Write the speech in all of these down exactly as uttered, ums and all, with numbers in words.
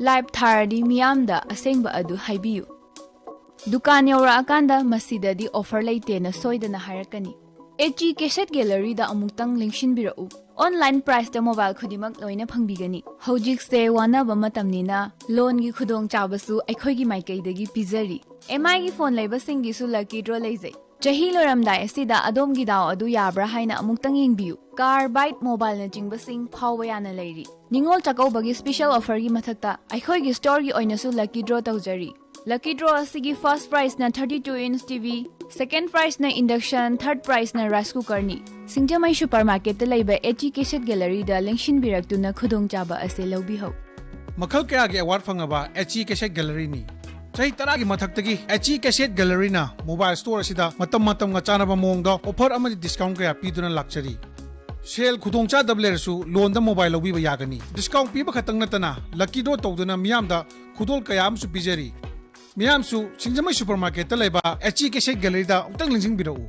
Live ꯊꯥꯔꯗꯤ ꯃꯤꯌꯥꯝꯗ ꯑꯁꯦꯡꯕ ꯑꯗꯨ ꯍꯥꯏꯕꯤꯌꯨ꯫ ꯗꯨꯀꯥꯟ ꯌꯧꯔꯛꯑꯀꯥꯟꯗ "ꯃꯁꯤꯗꯗꯤ ꯑꯣꯐꯔ ꯂꯩꯇꯦꯅ" ꯁꯣꯏꯗꯅ ꯍꯥꯏꯔꯛꯀꯅꯤ꯫ ꯑꯦꯆ ꯏ ꯀꯦꯁꯦꯠ ꯒꯦꯂꯔꯤꯗ ꯑꯃꯨꯛꯇꯪ ꯂꯦꯡꯁꯤꯟꯕꯤꯔꯛꯎ꯫ ꯑꯣꯟꯂꯥꯏꯟ ꯄ꯭ꯔꯥꯏꯁꯇ ꯃꯣꯕꯥꯏꯜ ꯈꯨꯗꯤꯡꯃꯛ ꯂꯣꯏꯅ ꯐꯪꯕꯤꯒꯅꯤ꯫ ꯍꯧꯖꯤꯛꯁꯦ ꯋꯥꯅꯕ ꯃꯇꯝꯅꯤꯅ ꯂꯣꯟꯒꯤ ꯈꯨꯗꯣꯡꯆꯥꯕꯁꯨ ꯑꯩꯈꯣꯏꯒꯤ ꯃꯥꯏꯀꯩꯗꯒꯤ ꯄꯤꯖꯔꯤ꯫ ꯑꯦꯝ ꯑꯥꯏꯒꯤ ꯐꯣꯟ ꯂꯩꯕꯁꯤꯡꯒꯤꯁꯨ ꯂꯛꯀꯤ ꯗ꯭ꯔꯣ ꯂꯩꯖꯩ꯫ ꯆꯍꯤ ꯂꯣꯏꯔꯝꯗꯥꯏ ꯑꯁꯤꯗ ꯑꯗꯣꯝꯒꯤ ꯗꯥꯎ ꯑꯗꯨ ꯌꯥꯕ꯭ꯔꯥ ꯍꯥꯏꯅ ꯑꯃꯨꯛꯇꯪ ꯌꯦꯡꯕꯤꯌꯨ꯫ ꯀꯥꯔ, ꯕꯥꯏꯛ, ꯃꯣꯕꯥꯏꯜꯅꯆꯤꯡꯕꯁꯤꯡ ꯐꯥꯎꯕ ꯌꯥꯅ ꯂꯩꯔꯤ꯫ ꯅꯤꯉꯣꯜ ꯆꯥꯛꯀꯧꯕꯒꯤ ꯁ꯭ꯄꯤꯁꯦꯜ ꯑꯣꯐꯔꯒꯤ ꯃꯊꯛꯇ ꯑꯩꯈꯣꯏꯒꯤ ꯁ꯭ꯇꯣꯔꯒꯤ ꯑꯣꯏꯅꯁꯨ ꯂꯛꯀꯤ ꯗ꯭ꯔꯣ ꯇꯧꯖꯔꯤ꯫ ꯂꯛꯀꯤ ꯗ꯭ꯔꯣ ꯑꯁꯤꯒꯤ ꯐꯥꯔꯁ ꯄ꯭ꯔꯥꯏꯖꯅ thirty two inch T V, second ꯄ꯭ꯔꯥꯏꯖꯅ ꯏꯟꯗꯛꯁꯟ, ꯊꯥꯔꯠ ꯄ꯭ꯔꯥꯏꯖꯅ ꯔꯥꯏꯁ ꯀꯨꯀꯔꯅꯤ꯫ ꯁꯤꯡꯖꯃꯩ ꯁꯨꯄꯔ ꯃꯥꯔꯀꯦꯠꯇ ꯂꯩꯕ ꯑꯦꯆ ꯏ ꯀꯦꯁꯦꯠ ꯒꯦꯂꯔꯤꯗ ꯂꯦꯡꯁꯤꯟꯕꯤꯔꯛꯇꯨꯅ ꯈꯨꯗꯣꯡꯆꯥꯕ ꯑꯁꯤ ꯂꯧꯕꯤꯍꯧ꯫ ꯃꯈꯜ ꯀꯌꯥꯒꯤ ꯑꯦꯋꯥꯔꯗ ꯐꯪꯉꯕ ꯑꯦꯆ ꯏ ꯀꯦꯁꯦꯠ ꯒꯦꯂꯔꯤꯅꯤ꯫ ꯆꯍꯤ ꯇꯔꯥꯒꯤ ꯃꯊꯛꯇꯒꯤ H E cassette ꯒꯦꯂꯔꯤꯅ mobile store ꯑꯁꯤꯗ ꯃꯇꯝ ꯃꯇꯝꯒ ꯆꯥꯟꯅꯕ ꯃꯑꯣꯡꯗ ꯑꯣꯐꯔ ꯑꯃꯗꯤ ꯗꯤꯁꯀꯥꯎꯟ ꯀꯌꯥ ꯄꯤꯗꯨꯅ ꯂꯥꯛꯆꯔꯤ꯫ ꯁꯦꯜ ꯈꯨꯗꯣꯡꯆꯥꯗꯕ ꯂꯩꯔꯁꯨ ꯂꯣꯟꯗ ꯃꯣꯕꯥꯏꯜ ꯂꯧꯕꯤꯕ ꯌꯥꯒꯅꯤ꯫ ꯗꯤꯁꯀꯥꯎꯟ ꯄꯤꯕ ꯈꯛꯇꯪ ꯅꯠꯇꯅ ꯂꯛꯀꯤ ꯗ꯭ꯔꯣ ꯇꯧꯗꯨꯅ ꯃꯤꯌꯥꯝꯗ ꯈꯨꯗꯣꯜ ꯀꯌꯥ ꯑꯃꯁꯨ ꯄꯤꯖꯔꯤ꯫ ꯃꯤꯌꯥꯝꯁꯨ ꯁꯤꯡꯖꯃꯩ ꯁꯨꯄꯔ ꯃꯥꯔꯀꯦꯠꯇ ꯂꯩꯕ ꯑꯦꯆ ꯏ ꯀꯦꯁꯦꯠ ꯒꯦꯂꯔꯤꯗ ꯑꯃꯨꯛꯇꯪ ꯂꯦꯡꯁꯤꯟꯕꯤꯔꯛꯎ꯫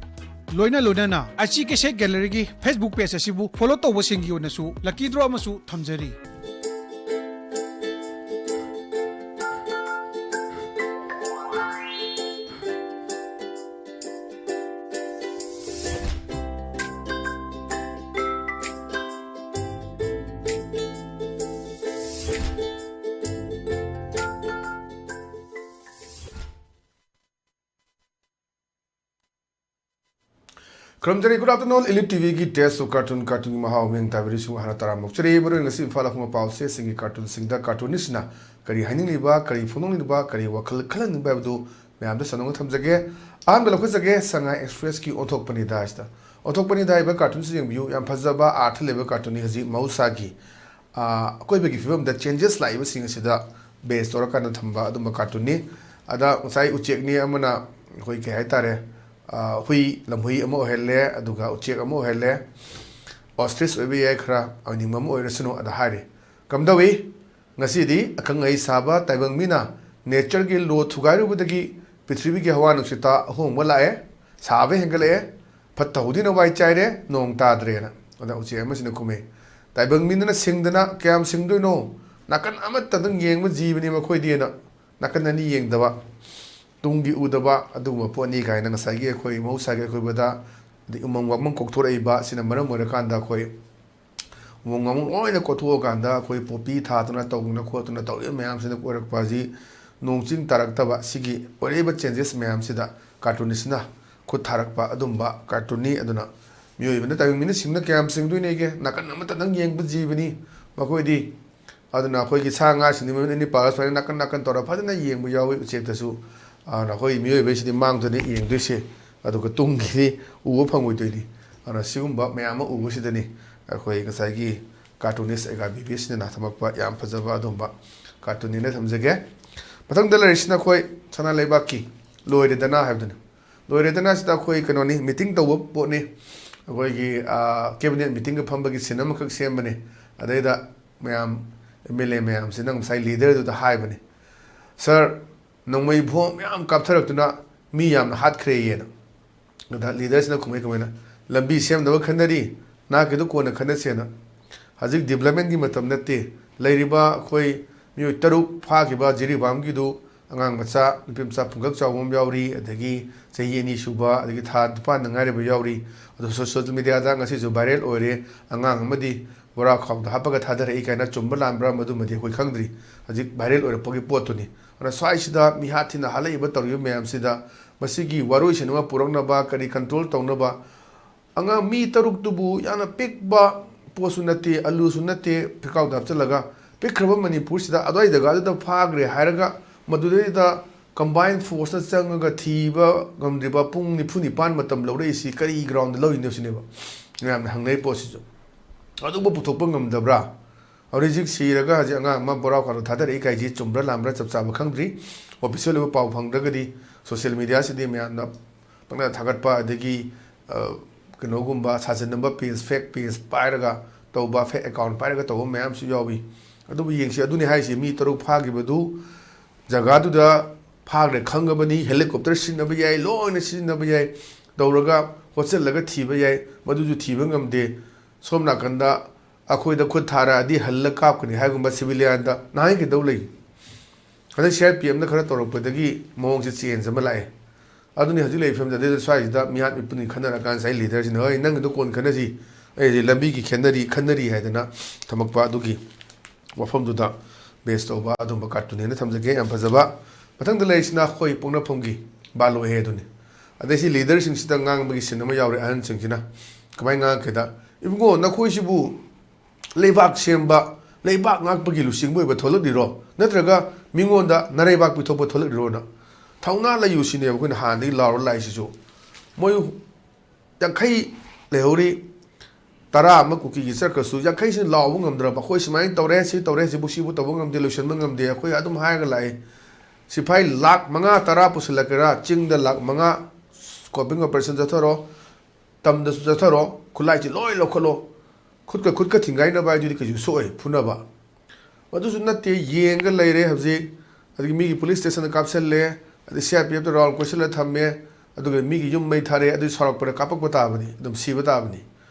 ꯂꯣꯏꯅ ꯂꯣꯏꯅꯅ H E cassette ꯒꯦꯂꯔꯤꯒꯤ Facebook page ꯑꯁꯤꯕꯨ ꯐꯣꯂꯣ ꯇꯧꯕꯁꯤꯡꯒꯤ ꯑꯣꯏꯅꯁꯨ ꯂꯛꯀꯤ ꯗ꯭ꯔꯣ ꯑꯃꯁꯨ ꯊꯝꯖꯔꯤ꯫ ꯈꯨꯔꯨꯝꯖꯔꯤ꯫ Good afternoon, Elite ꯇꯤ ꯚꯤꯒꯤ Taste of Cartoon, ꯀꯥꯔꯇꯨꯟꯒꯤ ꯃꯍꯥꯎ ꯃꯤꯡ ꯇꯥꯕꯤꯔꯤꯁꯤꯡꯕꯨ ꯍꯥꯟꯅ ꯇꯔꯥꯝꯅ ꯑꯣꯛꯆꯔꯤ꯫ ꯃꯔꯨꯑꯣꯏꯅ ꯉꯁꯤ ꯏꯝꯐꯥꯜ ꯑꯐꯣꯡꯕ ꯄꯥꯎꯆꯦꯁꯤꯡꯒꯤ ꯀꯥꯔꯇꯨꯟꯁꯤꯡꯗ ꯀꯥꯔꯇꯨꯅꯤꯁꯅ ꯀꯔꯤ ꯍꯥꯏꯅꯤꯡꯂꯤꯕ, ꯀꯔꯤ ꯐꯣꯡꯗꯣꯛꯅꯤꯡꯂꯤꯕ, ꯀꯔꯤ ꯋꯥꯈꯜ ꯈꯜꯍꯟꯅꯤꯡꯕ ꯍꯥꯏꯕꯗꯨ ꯃꯌꯥꯝꯗ ꯁꯟꯗꯣꯛꯅ ꯊꯝꯖꯒꯦ꯫ ꯑꯍꯥꯟꯕ ꯂꯧꯈꯠꯆꯒꯦ, ꯁꯉꯥꯏ ꯑꯦꯛꯁꯄ꯭ꯔꯦꯁꯀꯤ ꯑꯣꯟꯊꯣꯛꯄꯅꯤꯗ ꯍꯥꯏꯁꯤꯗ꯫ ꯑꯣꯟꯊꯣꯛꯄꯅꯤꯗ ꯍꯥꯏꯕ ꯀꯥꯔꯇꯨꯟꯁꯤ ꯌꯦꯡꯕꯤꯌꯨ꯫ ꯌꯥꯝ ꯐꯖꯕ ꯑꯥꯔꯊ ꯂꯩꯕ ꯀꯥꯔꯇꯨꯟꯅꯤ꯫ ꯍꯧꯖꯤꯛ ꯃꯍꯧꯁꯥꯒꯤ ꯑꯥ, ꯑꯀꯣꯏꯕꯒꯤ ꯐꯤꯕꯝꯗ ꯆꯦꯟꯖꯦꯁ ꯂꯥꯛꯏꯕꯁꯤꯡ ꯑꯁꯤꯗ ꯕꯦꯁ ꯇꯧꯔꯀꯥꯟꯗ ꯊꯝꯕ ꯑꯗꯨꯝꯕ ꯀꯥꯔꯇꯨꯟꯅꯤ꯫ ꯑꯗ ꯉꯁꯥꯏ ꯎꯆꯦꯛꯅꯤ ꯑꯃꯅ ꯑꯩꯈꯣꯏ ꯀꯩ ꯍꯥꯏꯇꯥꯔꯦ, ꯑꯥ, ꯍꯨꯏ, ꯂꯝꯍꯨꯏ ꯑꯃ ꯑꯣꯏꯍꯜꯂꯦ, ꯑꯗꯨꯒ ꯎꯆꯦꯛ ꯑꯃ ꯑꯣꯏꯍꯜꯂꯦ, ostrich ꯑꯣꯏꯕ ꯌꯥꯏ, ꯈꯔ ꯑꯣꯏꯅꯤꯡꯕ ꯑꯃ ꯑꯣꯏꯔꯁꯅꯨ ꯑꯗ ꯍꯥꯏꯔꯤ꯫ ꯀꯝꯗꯧꯏ? ꯉꯁꯤꯗꯤ ꯑꯈꯪ ꯑꯍꯩ ꯁꯥꯕ ꯇꯥꯏꯕꯪ ꯃꯤꯅ ꯅꯦꯆꯔꯒꯤ ꯂꯣ ꯊꯨꯒꯥꯏꯔꯨꯕꯗꯒꯤ ꯄ꯭ꯔꯤꯊꯤꯕꯤꯒꯤ ꯍꯋꯥ ꯅꯨꯡꯁꯤꯠꯇ ꯑꯍꯣꯡꯕ ꯂꯥꯛꯑꯦ, ꯁꯥꯕ ꯍꯦꯟꯒꯠꯂꯛꯑꯦ, ꯐꯠꯇ ꯍꯥꯎꯗꯤꯅ ꯋꯥꯏ ꯆꯥꯏꯔꯦ, ꯅꯣꯡ ꯇꯥꯗ꯭ꯔꯦꯅ꯫ ꯑꯗ ꯎꯆꯦꯛ ꯑꯃꯁꯤꯅ ꯈꯨꯝꯃꯦ, "ꯇꯥꯏꯕꯪ ꯃꯤꯗꯨꯅ ꯁꯤꯡꯗꯅ ꯀꯌꯥꯝ ꯁꯤꯡꯗꯣꯏꯅꯣ? ꯅꯥꯀꯟ ꯑꯃꯠꯇꯗꯪ ꯌꯦꯡꯕ ꯖꯤꯕꯅꯤ ꯃꯈꯣꯏꯗꯤꯅ, ꯅꯥꯀꯟ ꯑꯅꯤ ꯌꯦꯡꯗꯕ, ꯇꯨꯡꯒꯤ ꯎꯗꯕ ꯑꯗꯨꯒꯨꯝꯕ ꯄꯣꯠꯅꯤ ꯀꯥꯏꯅ ꯉꯁꯥꯏꯒꯤ ꯑꯩꯈꯣꯏ ꯃꯍꯧꯁꯥꯒꯤ ꯑꯩꯈꯣꯏꯕꯗ, ꯑꯗꯩ ꯎꯃꯪ ꯋꯥꯃꯪ ꯀꯣꯛꯊꯣꯔꯛꯏꯕ ꯑꯁꯤꯅ ꯃꯔꯝ ꯑꯣꯏꯔꯀꯥꯟꯗ ꯑꯩꯈꯣꯏ ꯎꯃꯪ ꯋꯥꯃꯪ ꯂꯣꯏꯅ ꯀꯣꯛꯊꯣꯛꯑꯀꯥꯟꯗ ꯑꯩꯈꯣꯏ ꯄꯣꯄꯤ ꯊꯥꯗꯅ ꯇꯧꯗꯅ ꯈꯣꯠꯇꯅ ꯇꯧꯔꯤꯕ ꯃꯌꯥꯝꯁꯤꯅ ꯑꯣꯏꯔꯛꯄ ꯑꯁꯤ ꯅꯣꯡ ꯆꯤꯡ ꯇꯥꯔꯛꯇꯕ, ꯁꯤꯒꯤ ꯑꯣꯏꯔꯛꯏꯕ changes ꯃꯌꯥꯝꯁꯤꯗ cartoonistꯅ ꯈꯨꯠ ꯊꯥꯔꯛꯄ ꯑꯗꯨꯝꯕ cartoonꯅꯤ꯫ ꯑꯗꯨꯅ ꯃꯤꯑꯣꯏꯕꯅ ꯇꯥꯏꯕꯪ ꯃꯤꯅ ꯁꯤꯡꯅ ꯀꯌꯥꯝ ꯁꯤꯡꯗꯣꯏꯅꯦꯒꯦ? ꯅꯥꯀꯟ ꯑꯃꯠꯇꯗꯪ ꯌꯦꯡꯕ ꯖꯤꯕꯅꯤ ꯃꯈꯣꯏꯗꯤ꯫ ꯑꯗꯨꯅ ꯑꯩꯈꯣꯏꯒꯤ ꯁꯥ ꯉꯥꯁꯤꯡꯗꯤ ꯃꯃꯤꯠ ꯑꯅꯤ ꯄꯥꯜꯂꯒ ꯁꯨꯃꯥꯏꯅ ꯅꯥꯀꯟ ꯅꯥꯀꯟ ꯇꯧꯔꯒ ꯐꯖꯅ ꯌꯦꯡꯕ ꯌꯥꯎꯏ ꯎꯆꯦꯛꯇꯁꯨ꯫ ꯑꯗꯨꯅ ꯑꯩꯈꯣꯏ ꯃꯤꯑꯣꯏꯕꯁꯤꯗꯤ ꯃꯥꯡꯗꯨꯅ ꯌꯦꯡꯗꯣꯏꯁꯦ, ꯑꯗꯨꯒ ꯇꯨꯡꯒꯤꯗꯤ ꯎꯕ ꯐꯪꯉꯣꯏꯗꯣꯏꯅꯤ꯫ ꯑꯗꯨꯅ ꯁꯤꯒꯨꯝꯕ ꯃꯌꯥꯝ ꯑꯃ ꯎꯕꯁꯤꯗꯅꯤ ꯑꯩꯈꯣꯏ ꯉꯁꯥꯏꯒꯤ cartoonist ꯑꯦꯒꯥ ꯕꯤꯕꯤꯁꯤꯅ ꯊꯝꯃꯛꯄ ꯌꯥꯝ ꯐꯖꯕ ꯑꯗꯨꯝꯕ cartoonꯅꯤꯅ ꯊꯝꯖꯒꯦ꯫ ꯃꯊꯪꯗ ꯂꯩꯔꯤꯁꯤꯅ ꯑꯩꯈꯣꯏ ꯁꯅꯥ ꯂꯩꯕꯥꯛꯀꯤ ꯂꯣꯏꯔꯦꯗꯅ ꯍꯥꯏꯕꯗꯨꯅꯤ꯫ ꯂꯣꯏꯔꯦꯗꯅ ꯁꯤꯗ ꯑꯩꯈꯣꯏ ꯀꯩꯅꯣꯅꯤ, meeting ꯇꯧꯕ ꯄꯣꯠꯅꯤ꯫ ꯑꯩꯈꯣꯏꯒꯤ cabinet meetingꯒ ꯐꯝꯕꯒꯤ scene ꯑꯃꯈꯛ ꯁꯦꯝꯕꯅꯤ꯫ ꯑꯗꯩꯗ ꯃꯌꯥꯝ MLA ꯃꯌꯥꯝꯁꯤꯅ ꯉꯁꯥꯏ leaderꯗꯨꯗ ꯍꯥꯏꯕꯅꯤ, "Sir, ꯅꯣꯡꯃꯩ ꯕꯣꯝ ꯃꯌꯥꯝ ꯀꯥꯞꯊꯔꯛꯇꯨꯅ ꯃꯤ ꯌꯥꯝꯅ ꯍꯥꯠꯈ꯭ꯔꯦꯌꯦꯅ"꯫ ꯑꯗ leaderꯁꯤꯅ ꯈꯨꯝꯃꯩ ꯀꯃꯥꯏꯅ, "ꯂꯝꯕꯤ ꯁꯦꯝꯅꯕ ꯈꯟꯅꯔꯤ, ꯅꯍꯥꯛꯀꯤꯗꯨ ꯀꯣꯟꯅ ꯈꯟꯅꯁꯦꯅ꯫ ꯍꯧꯖꯤꯛ developmentꯀꯤ ꯃꯇꯝ ꯅꯠꯇꯦ꯫ ꯂꯩꯔꯤꯕ ꯑꯩꯈꯣꯏ ꯃꯤꯑꯣꯏ ꯇꯔꯨꯛ ꯐꯥꯈꯤꯕ ꯖꯤꯔꯤꯕꯥꯝꯒꯤꯗꯨ ꯑꯉꯥꯡ ꯃꯆꯥ, ꯅꯨꯄꯤ ꯃꯆꯥ ꯄꯨꯡꯀꯛ ꯆꯥꯎꯕ ꯑꯃ ꯌꯥꯎꯔꯤ, ꯑꯗꯒꯤ ꯆꯍꯤ ꯑꯅꯤ ꯁꯨꯕ, ꯑꯗꯒꯤ ꯊꯥ ꯅꯤꯄꯥꯟꯗ ꯉꯥꯏꯔꯤꯕ ꯌꯥꯎꯔꯤ꯫ ꯑꯗꯨ social mediaꯗ ꯉꯁꯤꯁꯨ viral ꯑꯣꯏꯔꯦ꯫ ꯑꯉꯥꯡ ꯑꯃꯗꯤ ꯕꯣꯔꯥ ꯈꯥꯎꯗ ꯍꯥꯞꯄꯒ ꯊꯥꯗꯔꯛꯏ ꯀꯥꯏꯅ ꯆꯨꯝꯕ ꯂꯥꯟꯕ꯭ꯔꯥ ꯃꯗꯨꯃꯗꯤ ꯑꯩꯈꯣꯏ ꯈꯪꯗ꯭ꯔꯤ꯫ ꯍꯧꯖꯤꯛ viral ꯑꯣꯏꯔꯛꯄꯒꯤ ꯄꯣꯠꯇꯨꯅꯤ꯫ ꯑꯗꯨꯅ ꯁ꯭ꯋꯥꯏꯁꯤꯗ ꯃꯤꯍꯥꯠ ꯊꯤꯅ ꯍꯥꯠꯂꯛꯏꯕ ꯇꯧꯔꯤꯕ ꯃꯌꯥꯝꯁꯤꯗ ꯃꯁꯤꯒꯤ ꯋꯥꯔꯣꯏꯁꯤꯟ ꯑꯃ ꯄꯨꯔꯛꯅꯕ, ꯀꯔꯤ control ꯇꯧꯅꯕ, ꯑꯉꯥꯡ ꯃꯤ ꯇꯔꯨꯛꯇꯨꯕꯨ ꯌꯥꯝꯅ ꯄꯤꯛꯄ ꯄꯣꯠꯁꯨ ꯅꯠꯇꯦ, ꯑꯂꯨꯁꯨ ꯅꯠꯇꯦ, ꯐꯤꯈꯥꯎꯗ ꯍꯥꯞꯆꯤꯜꯂꯒ ꯄꯤꯛꯈ꯭ꯔꯕ ꯃꯅꯤꯄꯨꯔꯁꯤꯗ ꯑꯗꯨꯋꯥꯏ ꯖꯒꯥꯗꯨꯗ ꯐꯥꯈ꯭ꯔꯦ ꯍꯥꯏꯔꯒ ꯃꯗꯨꯗꯩꯗ combined forceꯅ ꯆꯪꯉꯒ ꯊꯤꯕ ꯉꯝꯗ꯭ꯔꯤꯕ ꯄꯨꯡ ꯅꯤꯐꯨ ꯅꯤꯄꯥꯟ ꯃꯇꯝ ꯂꯧꯔꯛꯏꯁꯤ ꯀꯔꯤ groundꯗ ꯂꯧꯔꯤꯅꯣ ꯁꯤꯅꯦꯕ ꯃꯌꯥꯝꯅ ꯍꯪꯅꯔꯤ ꯄꯣꯠꯁꯤꯁꯨ꯫ ꯑꯗꯨꯕꯨ ꯄꯨꯊꯣꯛꯄ ꯉꯝꯗꯕ꯭ꯔꯥ? ꯍꯧꯖꯤꯛ ꯍꯧꯖꯤꯛ ꯁꯤꯔꯒ ꯍꯧꯖꯤꯛ ꯑꯉꯥꯡ ꯑꯃ ꯕꯣꯔꯥ ꯈꯥꯎꯗ ꯊꯥꯗꯔꯛꯏ ꯀꯥꯏꯁꯤ ꯆꯨꯝꯕ꯭ꯔꯥ ꯂꯥꯟꯕ꯭ꯔꯥ ꯆꯞ ꯆꯥꯕ ꯈꯪꯗ꯭ꯔꯤ꯫ Official ꯑꯣꯏꯕ ꯄꯥꯎ ꯐꯪꯗ꯭ꯔꯒꯗꯤ social mediaꯁꯤꯗꯤ ꯃꯌꯥꯝꯅ ꯄꯪꯊꯥ ꯊꯥꯒꯠꯄ, ꯑꯗꯒꯤ, ꯑ, ꯀꯩꯅꯣꯒꯨꯝꯕ ꯁꯥꯖꯤꯟꯅꯕ page, fake page ꯄꯥꯏꯔꯒ ꯇꯧꯕ, fake account ꯄꯥꯏꯔꯒ ꯇꯧꯕ ꯃꯌꯥꯝꯁꯨ ꯌꯥꯎꯏ꯫ ꯑꯗꯨꯕꯨ ꯌꯦꯡꯁꯤ, ꯑꯗꯨꯅꯤ ꯍꯥꯏꯁꯤ, ꯃꯤ ꯇꯔꯨꯛ ꯐꯥꯈꯤꯕꯗꯨ ꯖꯒꯥꯗꯨꯗ ꯐꯥꯈ꯭ꯔꯦ ꯈꯪꯉꯕꯅꯤ, helicopter ꯁꯤꯖꯤꯟꯅꯕ ꯌꯥꯏ, ꯂꯣꯏꯅ ꯁꯤꯖꯤꯟꯅꯕ ꯌꯥꯏ, ꯇꯧꯔꯒ ꯍꯣꯠꯆꯜꯂꯒ ꯊꯤꯕ ꯌꯥꯏ, ꯃꯗꯨꯁꯨ ꯊꯤꯕ ꯉꯝꯗꯦ꯫ ꯁꯣꯝ ꯅꯥꯀꯟꯗ ꯑꯩꯈꯣꯏꯗ ꯈꯨꯠ ꯊꯥꯔꯛꯑꯗꯤ ꯍꯜꯂ ꯀꯥꯞꯀꯅꯤ ꯍꯥꯏꯒꯨꯝꯕ ꯁꯤꯚꯤꯂꯤꯌꯥꯟꯗ ꯅꯍꯥꯟ ꯀꯩꯗꯧ ꯂꯩ? ꯍꯟꯗꯛ ꯁꯤ ꯑꯥꯔ ꯄꯤ ꯑꯦꯐꯅ ꯈꯔ ꯇꯧꯔꯛꯄꯗꯒꯤ ꯃꯑꯣꯡꯁꯦ ꯆꯦꯟꯖ ꯑꯃ ꯂꯥꯛꯑꯦ꯫ ꯑꯗꯨꯅꯤ ꯍꯧꯖꯤꯛ ꯂꯩꯔꯤꯕ ꯐꯤꯕꯝꯁꯦ꯫ ꯑꯗꯨꯗ ꯁ꯭ꯋꯥꯏꯁꯤꯗ ꯃꯤꯍꯥꯠ ꯃꯤꯄꯨꯟꯒꯤ ꯈꯟꯅꯔꯀꯥꯟꯗ ꯉꯁꯥꯏ ꯂꯤꯗꯔꯁꯤꯅ, "ꯍꯣꯏ, ꯅꯪꯒꯤꯗꯣ ꯀꯣꯟ ꯈꯟꯅꯁꯤ, ꯑꯩꯁꯦ ꯂꯝꯕꯤꯒꯤ ꯈꯦꯠꯅꯔꯤ ꯈꯟꯅꯔꯤ" ꯍꯥꯏꯗꯅ ꯊꯝꯃꯛꯄ ꯑꯗꯨꯒꯤ ꯋꯥꯐꯝꯗꯨꯗ ꯕꯦꯁ ꯇꯧꯕ ꯑꯗꯨꯝꯕ ꯀꯥꯔꯇꯨꯟꯅꯦꯅ ꯊꯝꯖꯒꯦ꯫ ꯌꯥꯝ ꯐꯖꯕ꯫ ꯃꯊꯪꯗ ꯂꯩꯔꯤꯁꯤꯅ ꯑꯩꯈꯣꯏ ꯄꯣꯛꯅꯐꯝꯒꯤ ꯕꯥꯂꯣꯍꯦ ꯑꯗꯨꯅꯤ꯫ ꯑꯗꯩ ꯁꯤ ꯂꯤꯗꯔꯁꯤꯡꯁꯤꯗ ꯉꯥꯡꯕꯒꯤ ꯁꯤꯟ ꯑꯃ ꯌꯥꯎꯔꯦ꯫ ꯑꯍꯟꯁꯤꯡꯁꯤꯅ ꯀꯃꯥꯏꯅ ꯉꯥꯡꯉꯛꯀꯦꯗ, "ꯏꯕꯨꯡꯉꯣ, ꯅꯈꯣꯏꯁꯤꯕꯨ ꯂꯩꯕꯥꯛ ꯁꯦꯝꯕ, ꯂꯩꯕꯥꯛ ꯉꯥꯛꯄꯒꯤ ꯂꯨꯆꯤꯡꯕ ꯑꯣꯏꯕ ꯊꯣꯛꯂꯛꯂꯤꯔꯣ? ꯅꯠꯇ꯭ꯔꯒ ꯃꯤꯉꯣꯟꯗ ꯅꯔꯩꯕꯥꯛ ꯄꯤꯊꯣꯛꯄ ꯊꯣꯛꯂꯛꯂꯤꯔꯣꯅ?" ꯊꯧꯅꯥ ꯂꯩꯌꯨ ꯁꯤꯅꯦꯕ ꯑꯩꯈꯣꯏꯅ ꯍꯥꯟꯅꯗꯒꯤ ꯂꯥꯎꯔ ꯂꯥꯛꯏꯁꯤꯁꯨ꯫ ꯃꯣꯏ ꯌꯥꯡꯈꯩ ꯂꯩꯍꯧꯔꯤ, ꯇꯔꯥ ꯑꯃ ꯀꯨꯀꯤꯒꯤ ꯆꯠꯈ꯭ꯔꯁꯨ, ꯌꯥꯡꯈꯩꯁꯤꯅ ꯂꯥꯎꯕ ꯉꯝꯗ꯭ꯔꯕ? "ꯑꯩꯈꯣꯏ ꯁꯨꯃꯥꯏꯅ ꯇꯧꯔꯦ, ꯁꯤ ꯇꯧꯔꯦ, ꯁꯤꯕꯨ, ꯁꯤꯕꯨ ꯇꯧꯕ ꯉꯝꯗꯦ, ꯂꯣꯏꯁꯤꯟꯕ ꯉꯝꯗꯦ", ꯑꯩꯈꯣꯏ ꯑꯗꯨꯝ ꯍꯥꯏꯔꯒ ꯂꯥꯛꯑꯦ꯫ ꯁꯤꯐꯥꯏ ꯂꯥꯛ ꯃꯉꯥ ꯇꯔꯥ ꯄꯨꯁꯤꯜꯂꯛꯀꯦꯔꯥ, ꯆꯤꯡꯗ ꯂꯥꯛ ꯃꯉꯥ ꯁ꯭ꯀꯣꯄꯤꯡ ꯑꯣꯄꯔꯦꯁꯟ ꯆꯠꯊꯔꯣ, ꯇꯝꯗꯁꯨ ꯆꯠꯊꯔꯣ, ꯈꯨꯠꯂꯥꯏꯁꯤ ꯂꯣꯏ ꯂꯧꯈꯠꯂꯣ, ꯈꯨꯠꯀ ꯈꯨꯠꯀ ꯊꯤꯡꯒꯥꯏꯅꯕ ꯍꯥꯏꯗꯨꯗꯤ ꯀꯩꯁꯨ ꯁꯣꯛꯑꯣꯏ ꯐꯨꯅꯕ꯫ ꯑꯗꯨꯁꯨ ꯅꯠꯇꯦ, ꯌꯦꯡꯒ ꯂꯩꯔꯦ ꯍꯧꯖꯤꯛ꯫ ꯑꯗꯒꯤ ꯃꯤꯒꯤ ꯄꯨꯂꯤꯁ ꯁ꯭ꯇꯦꯁꯟꯗ ꯀꯥꯞꯁꯤꯜꯂꯦ, ꯑꯗꯩ ꯁꯤ ꯑꯥꯔ ꯄꯤ ꯑꯦꯐꯇ ꯔꯥꯎꯟ ꯀꯣꯏꯁꯤꯜꯂ ꯊꯝꯃꯦ, ꯑꯗꯨꯒ ꯃꯤꯒꯤ ꯌꯨꯝ ꯃꯩ ꯊꯥꯔꯦ, ꯑꯗꯨ ꯁꯥꯎꯔꯛꯄꯗ ꯀꯥꯞꯄꯛꯄ ꯇꯥꯕꯅꯤ, ꯑꯗꯨꯝ ꯁꯤꯕ ꯇꯥꯕꯅꯤ꯫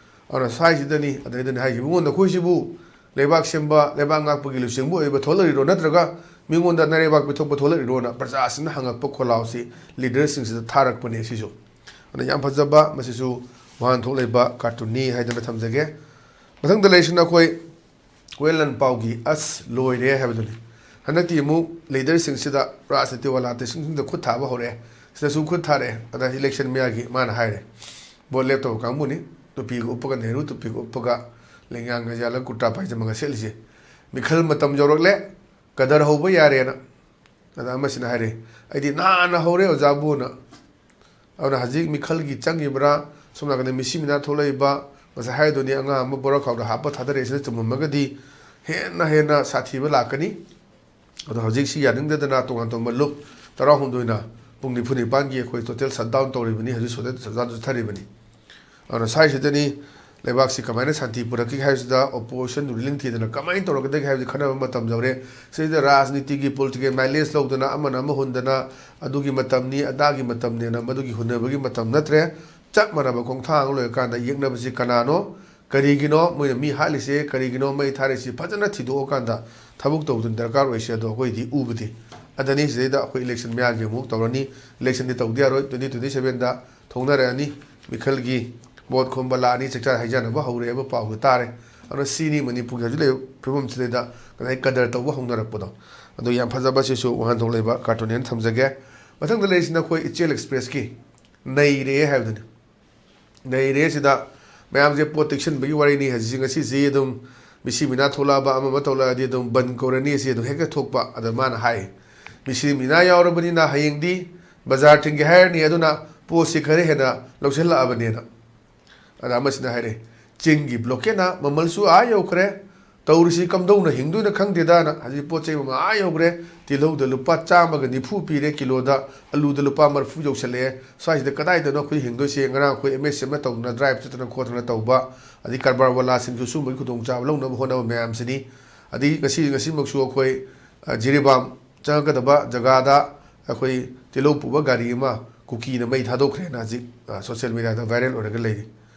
ꯑꯗꯨꯅ ꯁ꯭ꯋꯥꯏꯁꯤꯗꯅꯤ, ꯑꯗꯩꯗꯅꯤ ꯍꯥꯏꯁꯤ, "ꯏꯕꯨꯡꯉꯣ, ꯅꯈꯣꯏꯁꯤꯕꯨ ꯂꯩꯕꯥꯛ ꯁꯦꯝꯕ, ꯂꯩꯕꯥꯛ ꯉꯥꯛꯄꯒꯤ ꯂꯨꯆꯤꯡꯕ ꯑꯣꯏꯕ ꯊꯣꯛꯂꯛꯏꯔꯣ, ꯅꯠꯇ꯭ꯔꯒ ꯃꯤꯉꯣꯟꯗ ꯅꯔꯩꯕꯥꯛ ꯄꯤꯊꯣꯛꯄ ꯊꯣꯛꯂꯛꯏꯔꯣꯅ?" ꯄ꯭ꯔꯖꯥꯁꯤꯡꯅ ꯍꯪꯉꯛꯄ ꯈꯣꯜꯂꯥꯎꯁꯤ ꯂꯤꯗꯔꯁꯤꯡꯁꯤꯗ ꯊꯥꯔꯛꯄꯅꯦ ꯁꯤꯁꯨ꯫ ꯑꯗꯨꯅ ꯌꯥꯝ ꯐꯖꯕ, ꯃꯁꯤꯁꯨ ꯋꯥꯍꯟꯊꯣꯛ ꯂꯩꯕ ꯀꯥꯔꯇꯨꯟꯅꯤ ꯍꯥꯏꯗꯅ ꯊꯝꯖꯒꯦ꯫ ꯃꯊꯪꯗ ꯂꯩꯔꯤꯁꯤꯅ ꯑꯩꯈꯣꯏ ꯋꯦꯜꯂꯟ ꯄꯥꯎꯒꯤ "ꯑꯁ ꯂꯣꯏꯔꯦ" ꯍꯥꯏꯕꯗꯨꯅꯤ꯫ ꯍꯟꯗꯛꯇꯤ ꯑꯃꯨꯛ ꯂꯤꯗꯔꯁꯤꯡꯁꯤꯗ, ꯔꯥꯖꯅꯤꯇꯤ ꯋꯥꯂꯥꯁꯤꯡꯁꯤꯗ ꯈꯨꯠ ꯊꯥꯕ ꯍꯧꯔꯛꯑꯦ꯫ ꯁꯤꯗꯁꯨ ꯈꯨꯠ ꯊꯥꯔꯛꯑꯦ꯫ ꯑꯗ ꯏꯂꯦꯛꯁꯟ ꯃꯌꯥꯒꯤ ꯃꯥꯅ ꯍꯥꯏꯔꯦ, ꯚꯣꯠ ꯂꯦꯞꯇꯧꯕ ꯀꯥꯡꯕꯨꯅꯤ, ꯇꯨꯄꯤꯒ ꯎꯞꯄꯒ, ꯅꯦꯍꯔꯨ ꯇꯨꯄꯤꯒ ꯎꯞꯄꯒ, ꯂꯦꯡꯌꯥꯟꯒ ꯌꯥꯜꯂꯒ, ꯀꯨꯔꯇꯥ ꯄꯥꯏꯖꯃꯒ ꯁꯦꯠꯂꯤꯁꯦ꯫ "ꯃꯤꯈꯜ ꯃꯇꯝ ꯌꯧꯔꯛꯂꯦ, ꯀꯗꯔ ꯍꯧꯕ ꯌꯥꯔꯦꯅ"꯫ ꯑꯗ ꯑꯃꯁꯤꯅ ꯍꯥꯏꯔꯦ, "ꯑꯩꯗꯤ ꯅꯍꯥꯟꯅ ꯍꯧꯔꯦ ꯑꯣꯖꯥꯕꯨꯅ"꯫ ꯑꯗꯨꯅ ꯍꯧꯖꯤꯛ ꯃꯤꯈꯜꯒꯤ ꯆꯪꯉꯤꯕ꯭ꯔꯥ, ꯁꯣꯝ ꯅꯥꯀꯟꯗ ꯃꯤꯁꯤ ꯃꯤꯅꯥ ꯊꯣꯛꯂꯛꯏꯕ, ꯉꯁꯥꯏ ꯍꯥꯏꯗꯨꯅꯤ, ꯑꯉꯥꯡ ꯑꯃ ꯕꯣꯔꯥꯈꯥꯎꯗ ꯍꯥꯞꯄ ꯊꯥꯗꯔꯛꯏꯁꯤꯅ ꯆꯨꯝꯃꯝꯃꯒꯗꯤ ꯍꯦꯟꯅ ꯍꯦꯟꯅ ꯁꯥꯊꯤꯕ ꯂꯥꯛꯀꯅꯤ꯫ ꯑꯗꯣ ꯍꯧꯖꯤꯛꯁꯤ ꯌꯥꯅꯤꯡꯗꯗꯅ ꯇꯣꯉꯥꯟ ꯇꯣꯉꯥꯟꯕ ꯂꯨꯞ ꯇꯔꯥꯍꯨꯝꯗꯣꯏꯅ ꯄꯨꯡ ꯅꯤꯐꯨ ꯅꯤꯄꯥꯟꯒꯤ ꯑꯩꯈꯣꯏ ꯇꯣꯇꯦꯜ ꯁꯠꯗꯥꯎꯟ ꯇꯧꯔꯤꯕꯅꯤ꯫ ꯍꯧꯖꯤꯛ ꯁꯣꯗꯦ ꯁꯠꯗꯥꯎꯟ ꯆꯠꯊꯔꯤꯕꯅꯤ꯫ ꯑꯗꯨꯅ ꯁ꯭ꯋꯥꯏꯁꯤꯗꯅꯤ ꯂꯩꯕꯥꯛꯁꯤ ꯀꯃꯥꯏꯅ ꯁꯥꯟꯇꯤ ꯄꯨꯔꯛꯈꯤꯒꯦ ꯍꯥꯏꯕꯁꯤꯗ, ꯑꯣꯄꯣꯖꯤꯁꯟ ꯔꯨꯂꯤꯡ ꯊꯤꯗꯅ ꯀꯃꯥꯏꯅ ꯇꯧꯔꯛꯀꯗꯒꯦ ꯍꯥꯏꯕꯁꯤ ꯈꯟꯅꯕ ꯃꯇꯝ ꯌꯧꯔꯦ꯫ ꯁꯤꯗ ꯔꯥꯖꯅꯤꯇꯤꯒꯤ, ꯄꯣꯂꯤꯇꯤꯀꯦꯜ ꯃꯥꯏꯂꯦꯖ ꯂꯧꯗꯅ, ꯑꯃꯅ ꯑꯃ ꯍꯨꯟꯗꯅ, ꯑꯗꯨꯒꯤ ꯃꯇꯝꯅꯤ, ꯑꯗꯥꯒꯤ ꯃꯇꯝꯅꯤꯅ ꯃꯗꯨꯒꯤ ꯍꯨꯟꯅꯕꯒꯤ ꯃꯇꯝ ꯅꯠꯇ꯭ꯔꯦ꯫ ꯆꯞ ꯃꯥꯟꯅꯕ ꯈꯣꯡꯊꯥꯡ ꯑꯃ ꯂꯣꯏꯔꯀꯥꯟꯗ ꯌꯦꯛꯅꯕꯁꯤ ꯀꯅꯥꯅꯣ? ꯀꯔꯤꯒꯤꯅꯣ ꯃꯣꯏꯅ ꯃꯤ ꯍꯥꯠꯂꯤꯁꯦ, ꯀꯔꯤꯒꯤꯅꯣ ꯃꯩ ꯊꯥꯔꯤꯁꯤ ꯐꯖꯅ ꯊꯤꯗꯣꯛꯑꯀꯥꯟꯗ ꯊꯕꯛ ꯇꯧꯕꯗꯨꯅ ꯗꯔꯀꯥꯔ ꯑꯣꯏꯁꯦ꯫ ꯑꯗꯣ ꯑꯩꯈꯣꯏꯗꯤ ꯎꯕꯗꯤ ꯑꯗꯅꯤ꯫ ꯁꯤꯗꯩꯗ ꯑꯩꯈꯣꯏ ꯏꯂꯦꯛꯁꯟ ꯃꯌꯥꯒꯤ ꯑꯃꯨꯛ ꯇꯧꯔꯅꯤ, ꯏꯂꯦꯛꯁꯟꯗꯤ ꯇꯧꯗꯤ ꯌꯥꯔꯣꯏ, ꯇ꯭ꯋꯦꯟꯇꯤ ꯇ꯭ꯋꯦꯟꯇꯤ ꯁꯚꯦꯟꯗ ꯊꯣꯛꯅꯔꯛꯑꯅꯤ, ꯃꯤꯈꯜꯒꯤ ꯚꯣꯠ ꯈꯣꯝꯕ ꯂꯥꯛꯑꯅꯤ, ꯆꯥꯛꯆꯥ ꯍꯩꯖꯥꯅꯕ ꯍꯧꯔꯦ ꯍꯥꯏꯕ ꯄꯥꯎꯁꯨ ꯇꯥꯔꯦ꯫ ꯑꯗꯨꯅ ꯁꯤꯅꯤ ꯃꯅꯤꯄꯨꯔꯒꯤ ꯍꯧꯖꯤꯛ ꯂꯩꯔꯤꯕ ꯐꯤꯕꯝꯁꯤꯗꯩꯗ ꯉꯁꯥꯏ ꯀꯗꯔ ꯇꯧꯕ ꯍꯧꯅꯔꯛꯄꯗꯣ꯫ ꯑꯗꯣ ꯌꯥꯝ ꯐꯖꯕ, ꯁꯤꯁꯨ ꯋꯥꯍꯟꯊꯣꯛ ꯂꯩꯕ ꯀꯥꯔꯇꯨꯟꯅꯦꯅ ꯊꯝꯖꯒꯦ꯫ ꯃꯊꯪꯗ ꯂꯩꯔꯤꯁꯤꯅ ꯑꯩꯈꯣꯏ ꯏꯆꯦꯜ ꯑꯦꯛꯁꯄ꯭ꯔꯦꯁꯀꯤ ꯅꯩꯔꯦ ꯍꯥꯏꯕꯗꯨꯅꯤ꯫ ꯅꯩꯔꯦ ꯁꯤꯗ ꯃꯌꯥꯝꯁꯦ ꯄꯣꯠ ꯇꯦꯛꯁꯤꯟꯕꯒꯤ ꯋꯥꯔꯤꯅꯤ꯫ ꯍꯧꯖꯤꯛꯁꯤ, ꯉꯁꯤꯁꯤ ꯑꯗꯨꯝ ꯃꯤꯁꯤ ꯃꯤꯅꯥ ꯊꯣꯛꯂꯛꯑꯕ, ꯑꯃ ꯑꯃ ꯇꯧꯔꯛꯑꯗꯤ ꯑꯗꯨꯝ ꯕꯟ ꯀꯧꯔꯅꯤ ꯁꯤ ꯑꯗꯨꯝ ꯍꯦꯛꯇ ꯊꯣꯛꯄ꯫ ꯑꯗ ꯃꯥꯅ ꯍꯥꯏ, ꯃꯤꯁꯤ ꯃꯤꯅꯥ ꯌꯥꯎꯔꯕꯅꯤꯅ ꯍꯌꯦꯡꯗꯤ ꯕꯖꯥꯔ ꯊꯤꯡꯒꯦ ꯍꯥꯏꯔꯅꯤ, ꯑꯗꯨꯅ ꯄꯣꯠꯁꯤ ꯈꯔ ꯍꯦꯟꯅ ꯂꯧꯁꯤꯜꯂꯛꯑꯕꯅꯦꯅ꯫ ꯑꯗ ꯑꯃꯁꯤꯅ ꯍꯥꯏꯔꯦ, ꯆꯤꯡꯒꯤ ꯕ꯭ꯂꯣꯀꯦꯠꯅ ꯃꯃꯜꯁꯨ ꯑꯥ ꯌꯧꯈ꯭ꯔꯦ, ꯇꯧꯔꯤꯁꯤ ꯀꯝꯗꯧꯅ ꯍꯤꯡꯗꯣꯏꯅꯣ ꯈꯪꯗꯦꯗꯅ꯫ ꯍꯧꯖꯤꯛ ꯄꯣꯠ ꯆꯩ ꯃꯃꯜ ꯑꯥ ꯌꯧꯈ꯭ꯔꯦ, ꯇꯤꯜꯍꯧꯗ ꯂꯨꯄꯥ ꯆꯥꯝꯃꯒ ꯅꯤꯐꯨ ꯄꯤꯔꯦ ꯀꯤꯂꯣꯗ, ꯑꯂꯨꯗ ꯂꯨꯄꯥ ꯃꯔꯤꯐꯨ ꯌꯧꯁꯜꯂꯛꯑꯦ꯫ ꯁ꯭ꯋꯥꯏꯁꯤꯗ ꯀꯗꯥꯏꯗꯅꯣ ꯑꯩꯈꯣꯏ ꯍꯤꯡꯗꯣꯏꯁꯦ? ꯉꯔꯥꯡ ꯑꯩꯈꯣꯏ ꯑꯦꯝ ꯑꯦꯁ ꯑꯦꯝꯅ ꯇꯧꯗꯅ ꯗ꯭ꯔꯥꯏꯚ ꯆꯠꯇꯅ ꯈꯣꯠꯇꯅ ꯇꯧꯕ, ꯑꯗꯩ ꯀꯔꯕꯥꯔ ꯋꯥꯂꯥꯁꯤꯡꯁꯨ ꯁꯨꯝꯕꯒꯤ ꯈꯨꯗꯣꯡꯆꯥꯕ ꯂꯧꯅꯕ ꯍꯣꯠꯅꯕ ꯃꯌꯥꯝꯁꯤꯅꯤ꯫ ꯑꯗꯩ ꯉꯁꯤ, ꯉꯁꯤꯃꯛꯁꯨ ꯑꯩꯈꯣꯏ, ꯑ, ꯖꯤꯔꯤꯕꯥꯝ ꯆꯪꯉꯛꯀꯗꯕ ꯖꯒꯥꯗ ꯑꯩꯈꯣꯏ ꯇꯤꯜꯍꯧ ꯄꯨꯕ ꯒꯥꯔꯤ ꯑꯃ ꯀꯨꯀꯤꯅ ꯃꯩ ꯊꯥꯗꯣꯛꯈ꯭ꯔꯦꯅ ꯍꯧꯖꯤꯛ, ꯑ, ꯁꯣꯁꯤꯌꯦꯜ ꯃꯦꯗꯤꯌꯥꯗ ꯚꯥꯏꯔꯦꯜ ꯑꯣꯏꯔꯒ ꯂꯩꯔꯤ꯫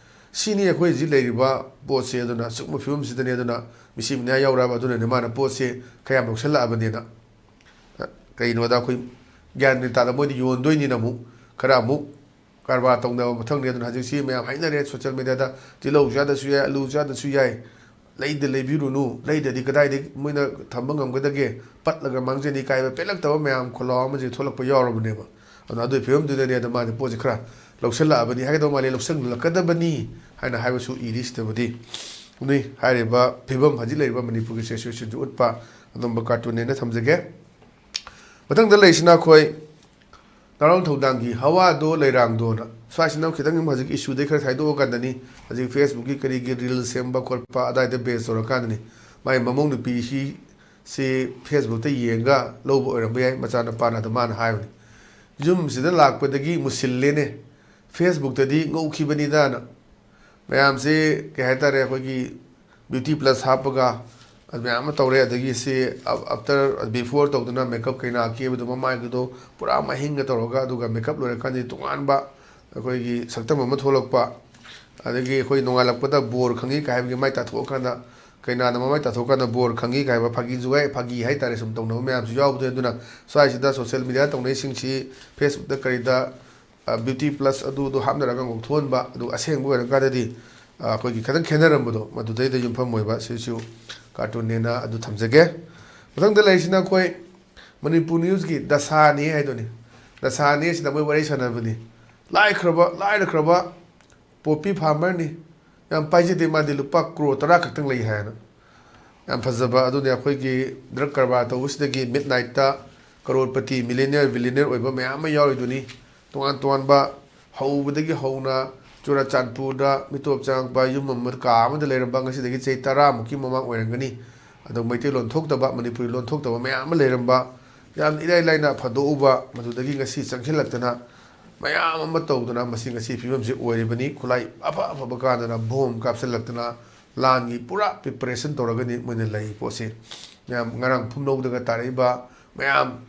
ꯁꯤꯅꯤ ꯑꯩꯈꯣꯏ ꯍꯧꯖꯤꯛ ꯂꯩꯔꯤꯕ ꯄꯣꯠꯁꯦ꯫ ꯑꯗꯨꯅ ꯁꯤꯒꯨꯝꯕ ꯐꯤꯕꯝꯁꯤꯗꯅꯦ, ꯑꯗꯨꯅ ꯃꯤꯁꯤ ꯃꯤꯅꯥ ꯌꯥꯎꯔꯛꯑꯕ, ꯑꯗꯨꯅꯅꯦ ꯃꯥꯅ ꯄꯣꯠꯁꯦ ꯈꯔ ꯌꯥꯝ ꯂꯧꯁꯜꯂꯛꯑꯕꯅꯦꯅ꯫ ꯑ, ꯀꯩꯅꯣꯗ ꯑꯩꯈꯣꯏ ꯒ꯭ꯌꯥꯟ ꯃꯦꯟ ꯇꯥꯗ ꯃꯣꯏꯗꯤ ꯌꯣꯟꯗꯣꯏꯅꯤꯅ ꯑꯃꯨꯛ ꯈꯔ ꯑꯃꯨꯛ ꯀꯔꯕꯥꯔ ꯇꯧꯅꯕ ꯃꯊꯪꯅꯤ꯫ ꯑꯗꯨꯅ ꯍꯧꯖꯤꯛꯁꯤ ꯃꯌꯥꯝ ꯍꯥꯏꯅꯔꯦ ꯁꯣꯁꯤꯌꯦꯜ ꯃꯦꯗꯤꯌꯥꯗ, ꯇꯤꯜꯍꯧ ꯆꯥꯗꯁꯨ ꯌꯥꯏ, ꯑꯂꯨ ꯆꯥꯗꯁꯨ ꯌꯥꯏ, ꯂꯩꯗ ꯂꯩꯕꯤꯔꯨꯅꯨ, ꯂꯩꯗꯗꯤ ꯀꯗꯥꯏꯗꯒꯤ ꯃꯣꯏꯅ ꯊꯝꯕ ꯉꯝꯒꯗꯒꯦ, ꯄꯠꯂꯒ ꯃꯥꯡꯖꯅꯤ ꯀꯥꯏꯕ ꯄꯦꯜꯂꯛꯇꯕ ꯃꯌꯥꯝ ꯈꯣꯜꯂꯥꯎ ꯑꯃꯁꯦ ꯊꯣꯛꯂꯛꯄ ꯌꯥꯎꯔꯕꯅꯦꯕ꯫ ꯑꯗꯨꯅ ꯑꯗꯨꯒꯤ ꯐꯤꯕꯝꯗꯨꯗꯅꯦ ꯑꯗꯣ ꯃꯥꯁꯦ ꯄꯣꯠꯁꯦ ꯈꯔ ꯂꯧꯁꯜꯂꯛꯑꯕꯅꯤ ꯍꯥꯏꯒꯗꯧ ꯃꯥꯜꯂꯦ, ꯂꯧꯁꯜꯂꯛꯀꯗꯕꯅꯤ ꯍꯥꯏꯅ ꯍꯥꯏꯕꯁꯨ ꯏꯔꯤꯁꯤꯗꯕꯨꯗꯤ꯫ ꯑꯗꯨꯅꯤ ꯍꯥꯏꯔꯤꯕ ꯐꯤꯕꯝ, ꯍꯧꯖꯤꯛ ꯂꯩꯔꯤꯕ ꯃꯅꯤꯄꯨꯔꯒꯤ ꯁꯤꯆꯨꯋꯦꯁꯟꯁꯤ ꯎꯠꯄ ꯑꯗꯨꯝꯕ ꯀꯥꯔꯇꯨꯟꯅꯦꯅ ꯊꯝꯖꯒꯦ꯫ ꯃꯊꯪꯗ ꯂꯩꯔꯤꯁꯤꯅ ꯑꯩꯈꯣꯏ ꯅꯥꯔꯣꯜ ꯊꯧꯗꯥꯡꯒꯤ ꯍꯋꯥꯗꯣ ꯂꯩꯔꯥꯡꯗꯣꯅ꯫ ꯁ꯭ꯋꯥꯏꯁꯤꯅ ꯈꯤꯇꯪ ꯍꯧꯖꯤꯛ ꯏꯁꯨꯗꯩ ꯈꯔ ꯈꯥꯏꯗꯣꯛꯑꯀꯥꯟꯗꯅꯤ꯫ ꯍꯧꯖꯤꯛ ꯐꯦꯁꯕꯨꯛꯀꯤ ꯀꯔꯤꯒꯤ ꯔꯤꯜ ꯁꯦꯝꯕ ꯈꯣꯠꯄ ꯑꯗꯥꯏꯗ ꯕꯦꯁ ꯇꯧꯔꯀꯥꯟꯗꯅꯤ꯫ ꯃꯥꯏ ꯃꯃꯧ ꯅꯨꯄꯤꯁꯤ, ꯁꯤ ꯐꯦꯁꯕꯨꯛꯇ ꯌꯦꯡꯉꯒ ꯂꯧꯕ ꯑꯣꯏꯔꯝꯕ ꯌꯥꯏ, ꯃꯆꯥꯅꯨꯄꯥꯅ ꯑꯗꯨ ꯃꯥꯅ ꯍꯥꯏꯕꯅꯤ꯫ ꯌꯨꯝꯁꯤꯗ ꯂꯥꯛꯄꯗꯒꯤ ꯃꯨꯁꯤꯜꯂꯦꯅꯦ, ꯐꯦꯁꯕꯨꯛꯇꯗꯤ ꯉꯧꯈꯤꯕꯅꯤꯗꯥꯅ꯫ ꯃꯌꯥꯝꯁꯦ ꯀꯩ ꯍꯥꯏꯇꯥꯔꯦ, ꯑꯩꯈꯣꯏꯒꯤ ꯕ꯭ꯌꯨꯇꯤ ꯄ꯭ꯂꯁ ꯍꯥꯞꯄꯒ ꯑꯗꯨ ꯃꯌꯥꯝ ꯑꯃ ꯇꯧꯔꯦ꯫ ꯑꯗꯒꯤ ꯁꯤ ꯑꯞꯇꯔ, ꯕꯤꯐꯣꯔ ꯇꯧꯗꯅ ꯃꯦꯀꯞ ꯀꯩꯅꯥ ꯀꯦꯕꯗꯣ, ꯃꯃꯥꯏꯒꯗꯣ ꯄꯨꯔꯥ ꯃꯍꯤꯡꯒ ꯇꯧꯔꯒ, ꯑꯗꯨꯒ ꯃꯦꯀꯞ ꯂꯣꯏꯔꯀꯥꯟꯗꯗꯤ ꯇꯣꯉꯥꯟꯕ ꯑꯩꯈꯣꯏꯒꯤ ꯁꯛꯇꯝ ꯑꯃ ꯊꯣꯛꯂꯛꯄ꯫ ꯑꯗꯒꯤ ꯑꯩꯈꯣꯏ ꯅꯣꯡꯉꯥꯜꯂꯛꯄꯗ ꯕꯣꯔ ꯈꯪꯉꯤ ꯀꯥꯏ ꯍꯥꯏꯕꯒꯤ ꯃꯥꯏ ꯇꯥꯊꯣꯛꯑꯀꯥꯟꯗ, ꯀꯩꯅꯥꯅ ꯃꯃꯥꯏ ꯇꯥꯊꯣꯛꯑꯀꯥꯟꯗ ꯕꯣꯔ ꯈꯪꯉꯤ ꯀꯥꯏ ꯍꯥꯏꯕ ꯐꯥꯒꯤ ꯖꯨꯒꯥꯏ, ꯐꯥꯒꯤ ꯍꯥꯏꯇꯥꯔꯦ, ꯁꯨꯝ ꯇꯧꯅꯕ ꯃꯌꯥꯝꯁꯨ ꯌꯥꯎꯕꯗꯣ꯫ ꯑꯗꯨꯅ ꯁ꯭ꯋꯥꯏꯁꯤꯗ social media ꯇꯧꯅꯩꯁꯤꯡꯁꯤ Facebookꯇ ꯀꯔꯤꯗ, ꯑ, beauty plus ꯑꯗꯨꯗꯣ ꯍꯥꯞꯅꯔꯒ ꯉꯧꯊꯣꯛꯍꯟꯕ, ꯑꯗꯨ ꯑꯁꯦꯡꯕ ꯑꯣꯏꯔꯀꯥꯟꯗꯗꯤ, ꯑ, ꯑꯩꯈꯣꯏꯒꯤ ꯈꯤꯇꯪ ꯈꯦꯠꯅꯔꯝꯕꯗꯣ, ꯃꯗꯨꯗꯩꯗ ꯌꯨꯝꯐꯝ ꯑꯣꯏꯕ ꯁꯤꯁꯨ cartoonꯅꯦꯅ ꯑꯗꯨ ꯊꯝꯖꯒꯦ꯫ ꯃꯊꯪꯗ ꯂꯩꯔꯤꯁꯤꯅ ꯑꯩꯈꯣꯏ ꯃꯅꯤꯄꯨꯔ newsꯀꯤ ꯗꯁꯥꯅꯤ ꯍꯥꯏꯗꯨꯅꯤ꯫ ꯗꯁꯥꯅꯤ ꯑꯁꯤꯗ ꯃꯣꯏ ꯋꯥꯔꯤ ꯁꯥꯟꯅꯕꯅꯤ꯫ ꯂꯥꯏꯈ꯭ꯔꯕ, ꯂꯥꯏꯔꯈ꯭ꯔꯕ poppy farmerꯅꯤ꯫ ꯌꯥꯝ ꯄꯥꯏꯖꯗꯦ, ꯃꯥꯗꯤ ꯂꯨꯄꯥ ꯀ꯭ꯔꯣꯔ ꯇꯔꯥ ꯈꯛꯇꯪ ꯂꯩ ꯍꯥꯏꯅ꯫ ꯌꯥꯝ ꯐꯖꯕ ꯑꯗꯨꯅꯤ꯫ ꯑꯩꯈꯣꯏꯒꯤ drug ꯀꯔꯕꯥꯔ ꯇꯧꯕꯁꯤꯗꯒꯤ midnightꯇ ꯀꯔꯣꯔꯄꯇꯤ, millionaire, billionaire ꯑꯣꯏꯕ ꯃꯌꯥꯝ ꯑꯃ ꯌꯥꯎꯔꯤꯗꯨꯅꯤ꯫ ꯇꯣꯉꯥꯟ ꯇꯣꯉꯥꯟꯕ, ꯍꯧꯕꯗꯒꯤ ꯍꯧꯅ ꯆꯨꯔꯆꯥꯟꯄꯨꯔꯗ ꯃꯤꯇꯣꯞ ꯆꯪꯉꯛꯄ ꯌꯨꯝ ꯑꯃ, ꯀꯥ ꯑꯃꯗ ꯂꯩꯔꯝꯕ, ꯉꯁꯤꯗꯒꯤ ꯆꯍꯤ ꯇꯔꯥꯃꯨꯛꯀꯤ ꯃꯃꯥꯡ ꯑꯣꯏꯔꯝꯒꯅꯤ꯫ ꯑꯗꯣ ꯃꯩꯇꯩꯂꯣꯟ ꯊꯣꯛꯇꯕ, ꯃꯅꯤꯄꯨꯔꯤ ꯂꯣꯟ ꯊꯣꯛꯇꯕ ꯃꯌꯥꯝ ꯑꯃ ꯂꯩꯔꯝꯕ, ꯌꯥꯝ ꯏꯔꯥꯏ ꯂꯥꯏꯅ ꯐꯥꯗꯣꯛꯎꯕ, ꯃꯗꯨꯗꯒꯤ ꯉꯁꯤ ꯆꯪꯁꯤꯜꯂꯛꯇꯅ ꯃꯌꯥꯝ ꯑꯃ ꯇꯧꯗꯅ ꯃꯁꯤ ꯉꯁꯤ ꯐꯤꯕꯝꯁꯤ ꯑꯣꯏꯔꯤꯕꯅꯤ꯫ ꯈꯨꯠꯂꯥꯏ ꯑꯐ ꯑꯐꯕ ꯀꯥꯟꯗꯅ ꯕꯣꯝ ꯀꯥꯞꯁꯤꯜꯂꯛꯇꯅ ꯂꯥꯟꯒꯤ ꯄꯨꯔꯥ preparation ꯇꯧꯔꯒꯅꯤ ꯃꯣꯏꯅ ꯂꯩ ꯄꯣꯠꯁꯦ꯫ ꯃꯌꯥꯝ ꯉꯔꯥꯡ ꯐꯨꯝꯂꯧꯗꯒ ꯇꯥꯔꯛꯏꯕ ꯃꯌꯥꯝ,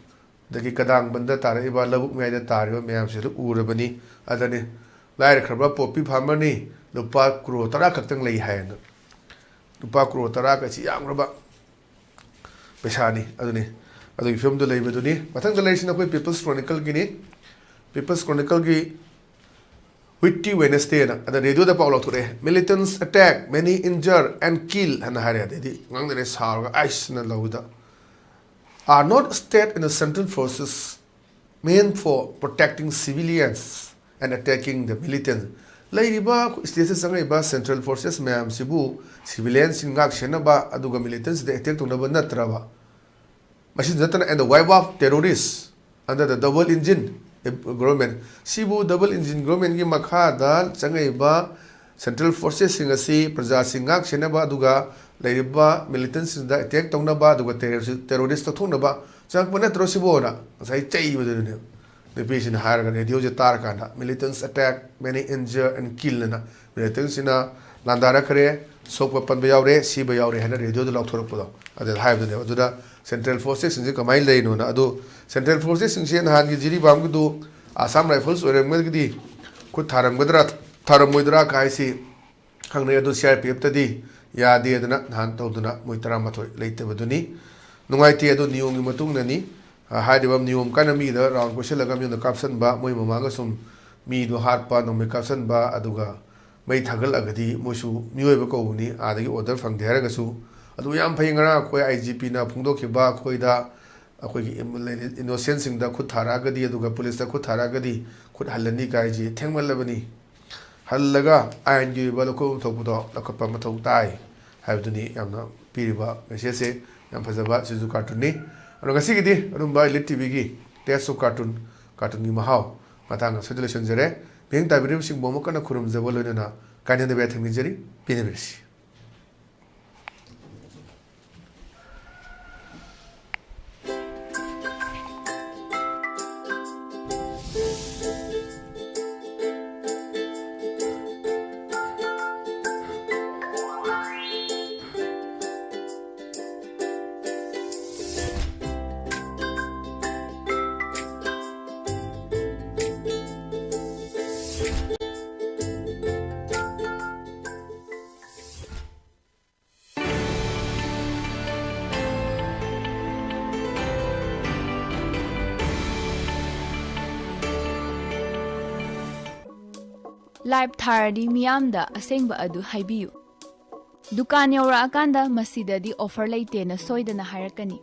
ꯑꯗꯒꯤ ꯀꯗꯥꯡꯕꯟꯗ ꯇꯥꯔꯛꯏꯕ, ꯂꯧꯕꯨꯛ ꯃꯌꯥꯏꯗ ꯇꯥꯔꯤꯕ ꯃꯌꯥꯝꯁꯤ ꯑꯗꯨ ꯎꯔꯕꯅꯤ꯫ ꯑꯗꯨꯅꯤ ꯂꯥꯏꯔꯈ꯭ꯔꯕ poppy farmerꯅꯤ, ꯂꯨꯄꯥ ꯀ꯭ꯔꯣꯔ ꯇꯔꯥ ꯈꯛꯇꯪ ꯂꯩ ꯍꯥꯏꯅ꯫ ꯂꯨꯄꯥ ꯀ꯭ꯔꯣꯔ ꯇꯔꯥ ꯀꯁꯤ ꯌꯥꯝꯈ꯭ꯔꯕ ꯄꯩꯁꯥꯅꯤ꯫ ꯑꯗꯨꯅꯤ, ꯑꯗꯨꯒꯤ ꯐꯤꯕꯝꯗꯨ ꯂꯩꯕꯗꯨꯅꯤ꯫ ꯃꯊꯪꯗ ꯂꯩꯔꯤꯁꯤꯅ ꯑꯩꯈꯣꯏ People's Chronicleꯒꯤꯅꯤ꯫ People's Chronicleꯒꯤ Witty Wednesdayꯅ, ꯑꯗ radioꯗ ꯄꯥꯎ ꯂꯥꯎꯊꯣꯔꯛꯑꯦ, "Militants attack, many injure and kill" ꯍꯥꯏꯅ ꯍꯥꯏꯔꯦ꯫ ꯑꯗꯩꯗꯤ ꯉꯥꯡꯅꯔꯦ ꯁꯥꯎꯔꯒ, "ꯑꯥꯏꯁꯅ ꯂꯧꯕꯗ, are not state and central forces meant for protecting civilians and attacking the militants?" ꯂꯩꯔꯤꯕ stateꯁꯤꯗ ꯆꯪꯉꯛꯏꯕ central forces ꯃꯌꯥꯝꯁꯤꯕꯨ civilianꯁꯤꯡ ꯉꯥꯛ ꯁꯦꯟꯅꯕ, ꯑꯗꯨꯒ militansꯗ attack ꯇꯧꯅꯕ ꯅꯠꯇ꯭ꯔꯕ? ꯃꯁꯤꯗ ꯅꯠꯇꯅ, and the wipe of terrorists under the double engine government, ꯁꯤꯕꯨ double engine governmentꯀꯤ ꯃꯈꯥꯗ ꯆꯪꯉꯛꯏꯕ central forcesꯁꯤꯡ ꯑꯁꯤ ꯄ꯭ꯔꯖꯥꯁꯤꯡ ꯉꯥꯛ ꯁꯦꯟꯅꯕ, ꯑꯗꯨꯒ ꯂꯩꯔꯤꯕ militantꯁꯤꯡꯗ attack ꯇꯧꯅꯕ, ꯑꯗꯨꯒ terrorist, terrorist ꯂꯧꯊꯣꯛꯅꯕ ꯆꯪꯉꯛꯄ ꯅꯠꯇ꯭ꯔꯣ ꯁꯤꯕꯣꯅ ꯉꯁꯥꯏ ꯆꯩꯕꯗꯨꯅꯦ꯫ ꯅꯨꯄꯤꯁꯤꯅ ꯍꯥꯏꯔꯒ radioꯁꯦ ꯇꯥꯔꯀꯥꯟꯗ, "Militants attack, many injure and kill" ꯑꯅ, militantꯁꯤꯅ ꯂꯥꯟꯗꯥꯔꯛꯈ꯭ꯔꯦ, ꯁꯣꯛꯄ ꯄꯟꯕ ꯌꯥꯎꯔꯦ, ꯁꯤꯕ ꯌꯥꯎꯔꯦ ꯍꯥꯏꯅ radioꯗ ꯂꯥꯎꯊꯣꯔꯛꯄꯗꯣ, ꯑꯗꯨꯗ ꯍꯥꯏꯕꯗꯨꯅꯦꯕ꯫ ꯑꯗꯨꯗ central forcesꯁꯤꯡꯁꯦ ꯀꯃꯥꯏꯅ ꯂꯩꯔꯤꯅꯣꯅ? ꯑꯗꯣ central forcesꯁꯤꯡꯁꯦ ꯅꯍꯥꯟꯒꯤ ꯖꯤꯔꯤꯕꯥꯝꯒꯤꯗꯨ Assam Rifles ꯑꯣꯏꯔꯝꯃꯒꯗꯤ ꯈꯨꯠ ꯊꯥꯔꯝꯒꯗ꯭ꯔꯥ, ꯊꯥꯔꯝꯃꯣꯏꯗ꯭ꯔꯥ ꯀꯥꯏꯁꯤ ꯈꯪꯅꯩ꯫ ꯑꯗꯨ ꯁꯤ ꯑꯥꯔ ꯄꯤ ꯑꯦꯐꯇꯗꯤ ꯌꯥꯗꯦꯗꯅ ꯅꯍꯥꯟ ꯇꯧꯗꯨꯅ ꯃꯣꯏ ꯇꯔꯥꯃꯥꯊꯣꯏ ꯂꯩꯇꯕꯗꯨꯅꯤ꯫ ꯅꯨꯡꯉꯥꯏꯇꯦ꯫ ꯑꯗꯨ ꯅꯤꯌꯣꯝꯒꯤ ꯃꯇꯨꯡ ꯏꯟꯅꯅꯤ꯫ ꯑ, ꯍꯥꯏꯔꯤꯕ ꯅꯤꯌꯣꯝ ꯀꯥꯏꯅ ꯃꯤꯗ ꯔꯥꯎꯟ ꯀꯣꯏꯁꯤꯜꯂꯒ ꯃꯤꯉꯣꯟꯗ ꯀꯥꯞꯁꯤꯟꯕ, ꯃꯣꯏ ꯃꯃꯥꯡꯗ ꯁꯨꯝ ꯃꯤꯗꯣ ꯍꯥꯠꯄ, ꯅꯣꯡꯃꯩ ꯀꯥꯞꯁꯤꯟꯕ, ꯑꯗꯨꯒ ꯃꯩ ꯊꯥꯒꯠꯂꯛꯑꯒꯗꯤ ꯃꯣꯏꯁꯨ ꯃꯤꯑꯣꯏꯕ ꯀꯧꯕꯅꯤ, ꯑꯥꯗꯒꯤ ꯑꯣꯔꯗꯔ ꯐꯪꯗꯦ ꯍꯥꯏꯔꯒꯁꯨ꯫ ꯑꯗꯨ ꯌꯥꯝ ꯐꯩ꯫ ꯉꯔꯥꯡ ꯑꯩꯈꯣꯏ ꯑꯥꯏ ꯖꯤ ꯄꯤꯅ ꯐꯣꯡꯗꯣꯛꯈꯤꯕ, ꯑꯩꯈꯣꯏꯗ, ꯑꯩꯈꯣꯏꯒꯤ ꯏꯅꯣꯁꯦꯟꯁꯤꯡꯗ ꯈꯨꯠ ꯊꯥꯔꯛꯑꯒꯗꯤ, ꯑꯗꯨꯒ ꯄꯨꯂꯤꯁꯇ ꯈꯨꯠ ꯊꯥꯔꯛꯑꯒꯗꯤ ꯈꯨꯠ ꯍꯜꯂꯅꯤ ꯀꯥꯏꯁꯤ ꯊꯦꯡꯃꯜꯂꯕꯅꯤ꯫ ꯍꯜꯂꯒ ꯑꯥꯏꯟꯒꯤ ꯑꯣꯏꯕ ꯂꯧꯈꯠꯐꯝ ꯊꯣꯛꯄꯗꯣ ꯂꯧꯈꯠꯄ ꯃꯊꯧ ꯇꯥꯏ ꯍꯥꯏꯕꯗꯨꯅꯤ ꯌꯥꯝꯅ ꯄꯤꯔꯤꯕ ꯃꯦꯁꯦꯖꯁꯦ꯫ ꯌꯥꯝ ꯐꯖꯕ ꯁꯤꯁꯨ ꯀꯥꯔꯇꯨꯟꯅꯤ꯫ ꯑꯗꯣ ꯉꯁꯤꯒꯤꯗꯤ ꯑꯗꯨꯝꯕ ꯏꯂꯤꯠ ꯇꯤꯚꯤꯒꯤ ꯇꯦꯁ ꯑꯣꯐ ꯀꯥꯔꯇꯨꯟ, ꯀꯥꯔꯇꯨꯟꯒꯤ ꯃꯍꯥꯎ ꯃꯇꯥꯡ ꯑꯁꯤꯗ ꯂꯣꯏꯁꯤꯟꯖꯔꯦ꯫ ꯃꯤꯠꯌꯦꯡ ꯇꯥꯕꯤꯔꯤꯕꯁꯤꯡꯕꯨ ꯑꯃꯨꯛ ꯍꯟꯅ ꯈꯨꯔꯨꯝꯖꯕ ꯂꯣꯏꯅꯅ ꯀꯥꯏꯅꯗꯕ ꯌꯥꯊꯪ ꯅꯤꯖꯔꯤ꯫ ꯄꯦꯟꯅꯕꯤꯔꯁꯤ꯫ ꯂꯥꯏꯚ ꯊꯥꯔꯗꯤ ꯃꯤꯌꯥꯝꯗ ꯑꯁꯦꯡꯕ ꯑꯗꯨ ꯍꯥꯏꯕꯤꯌꯨ꯫ ꯗꯨꯀꯥꯟ ꯌꯧꯔꯛꯑꯀꯥꯟꯗ ꯃꯁꯤꯗꯗꯤ ꯑꯣꯐꯔ ꯂꯩꯇꯦꯅ ꯁꯣꯏꯗꯅ ꯍꯥꯏꯔꯛꯀꯅꯤ꯫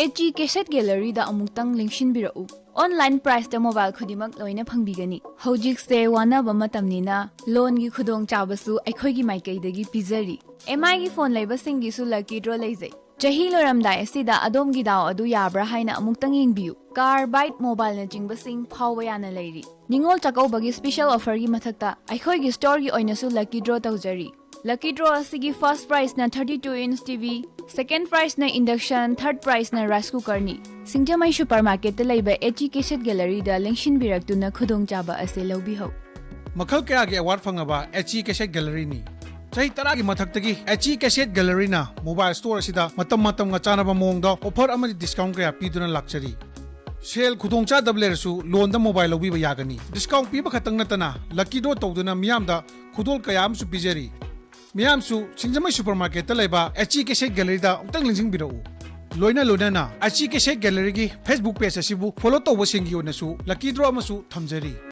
ꯑꯦꯆ ꯏ ꯀꯦꯁꯦꯠ ꯒꯦꯂꯔꯤꯗ ꯑꯃꯨꯛꯇꯪ ꯂꯦꯡꯁꯤꯟꯕꯤꯔꯛꯎ꯫ ꯑꯣꯟꯂꯥꯏꯟ ꯄ꯭ꯔꯥꯏꯁꯇ ꯃꯣꯕꯥꯏꯜ ꯈꯨꯗꯤꯡꯃꯛ ꯂꯣꯏꯅ ꯐꯪꯕꯤꯒꯅꯤ꯫ ꯍꯧꯖꯤꯛꯁꯦ ꯋꯥꯅꯕ ꯃꯇꯝꯅꯤꯅ ꯂꯣꯟꯒꯤ ꯈꯨꯗꯣꯡꯆꯥꯕꯁꯨ ꯑꯩꯈꯣꯏꯒꯤ ꯃꯥꯏꯀꯩꯗꯒꯤ ꯄꯤꯖꯔꯤ꯫ ꯑꯦꯝ ꯑꯥꯏꯒꯤ ꯐꯣꯟ ꯂꯩꯕꯁꯤꯡꯒꯤꯁꯨ ꯂꯛꯀꯤ ꯗ꯭ꯔꯣ ꯂꯩꯖꯩ꯫ ꯆꯍꯤ ꯂꯣꯏꯔꯝꯗꯥꯏ ꯑꯁꯤꯗ ꯑꯗꯣꯝꯒꯤ ꯗꯥꯎ ꯑꯗꯨ ꯌꯥꯕ꯭ꯔꯥ ꯍꯥꯏꯅ ꯑꯃꯨꯛꯇꯪ ꯌꯦꯡꯕꯤꯌꯨ꯫ ꯀꯥꯔ, ꯕꯥꯏꯛ, ꯃꯣꯕꯥꯏꯜꯅꯆꯤꯡꯕꯁꯤꯡ ꯐꯥꯎꯕ ꯌꯥꯅ ꯂꯩꯔꯤ꯫ ꯅꯤꯉꯣꯜ ꯆꯥꯛꯀꯧꯕꯒꯤ ꯁ꯭ꯄꯤꯁꯦꯜ ꯑꯣꯐꯔꯒꯤ ꯃꯊꯛꯇ ꯑꯩꯈꯣꯏꯒꯤ ꯁ꯭ꯇꯣꯔꯒꯤ ꯑꯣꯏꯅꯁꯨ ꯂꯛꯀꯤ ꯗ꯭ꯔꯣ ꯇꯧꯖꯔꯤ꯫ ꯂꯛꯀꯤ ꯗ꯭ꯔꯣ ꯑꯁꯤꯒꯤ ꯐꯥꯔꯁ ꯄ꯭ꯔꯥꯏꯖꯅ thirty two inch T V, second ꯄ꯭ꯔꯥꯏꯖꯅ ꯏꯟꯗꯛꯁꯟ, ꯊꯥꯔꯠ ꯄ꯭ꯔꯥꯏꯖꯅ ꯔꯥꯏꯁ ꯀꯨꯀꯔꯅꯤ꯫ ꯁꯤꯡꯖꯃꯩ ꯁꯨꯄꯔ ꯃꯥꯔꯀꯦꯠꯇ ꯂꯩꯕ ꯑꯦꯆ ꯏ ꯀꯦꯁꯦꯠ ꯒꯦꯂꯔꯤꯗ ꯂꯦꯡꯁꯤꯟꯕꯤꯔꯛꯇꯨꯅ ꯈꯨꯗꯣꯡꯆꯥꯕ ꯑꯁꯤ ꯂꯧꯕꯤꯍꯧ꯫ ꯃꯈꯜ ꯀꯌꯥꯒꯤ ꯑꯦꯋꯥꯔꯗ ꯐꯪꯉꯕ ꯑꯦꯆ ꯏ ꯀꯦꯁꯦꯠ ꯒꯦꯂꯔꯤꯅꯤ꯫ ꯆꯍꯤ ꯇꯔꯥꯒꯤ ꯃꯊꯛꯇꯒꯤ H E cassette ꯒꯦꯂꯔꯤꯅ mobile store ꯑꯁꯤꯗ ꯃꯇꯝ ꯃꯇꯝꯒ ꯆꯥꯟꯅꯕ ꯃꯑꯣꯡꯗ ꯑꯣꯐꯔ ꯑꯃꯗꯤ ꯗꯤꯁꯀꯥꯎꯟ ꯀꯌꯥ ꯄꯤꯗꯨꯅ ꯂꯥꯛꯆꯔꯤ꯫ ꯁꯦꯜ ꯈꯨꯗꯣꯡꯆꯥꯗꯕ ꯂꯩꯔꯁꯨ ꯂꯣꯟꯗ ꯃꯣꯕꯥꯏꯜ ꯂꯧꯕꯤꯕ ꯌꯥꯒꯅꯤ꯫ ꯗꯤꯁꯀꯥꯎꯟ ꯄꯤꯕ ꯈꯛꯇꯪ ꯅꯠꯇꯅ ꯂꯛꯀꯤ ꯗ꯭ꯔꯣ ꯇꯧꯗꯨꯅ ꯃꯤꯌꯥꯝꯗ ꯈꯨꯗꯣꯜ ꯀꯌꯥ ꯑꯃꯁꯨ ꯄꯤꯖꯔꯤ꯫ ꯃꯤꯌꯥꯝꯁꯨ ꯁꯤꯡꯖꯃꯩ ꯁꯨꯄꯔ ꯃꯥꯔꯀꯦꯠꯇ ꯂꯩꯕ ꯑꯦꯆ ꯏ ꯀꯦꯁꯦꯠ ꯒꯦꯂꯔꯤꯗ ꯑꯃꯨꯛꯇꯪ ꯂꯦꯡꯁꯤꯟꯕꯤꯔꯛꯎ꯫ ꯂꯣꯏꯅ ꯂꯣꯏꯅꯅ H E cassette ꯒꯦꯂꯔꯤꯒꯤ Facebook page ꯑꯁꯤꯕꯨ ꯐꯣꯂꯣ ꯇꯧꯕꯁꯤꯡꯒꯤ ꯑꯣꯏꯅꯁꯨ ꯂꯛꯀꯤ ꯗ꯭ꯔꯣ ꯑꯃꯁꯨ ꯊꯝꯖꯔꯤ꯫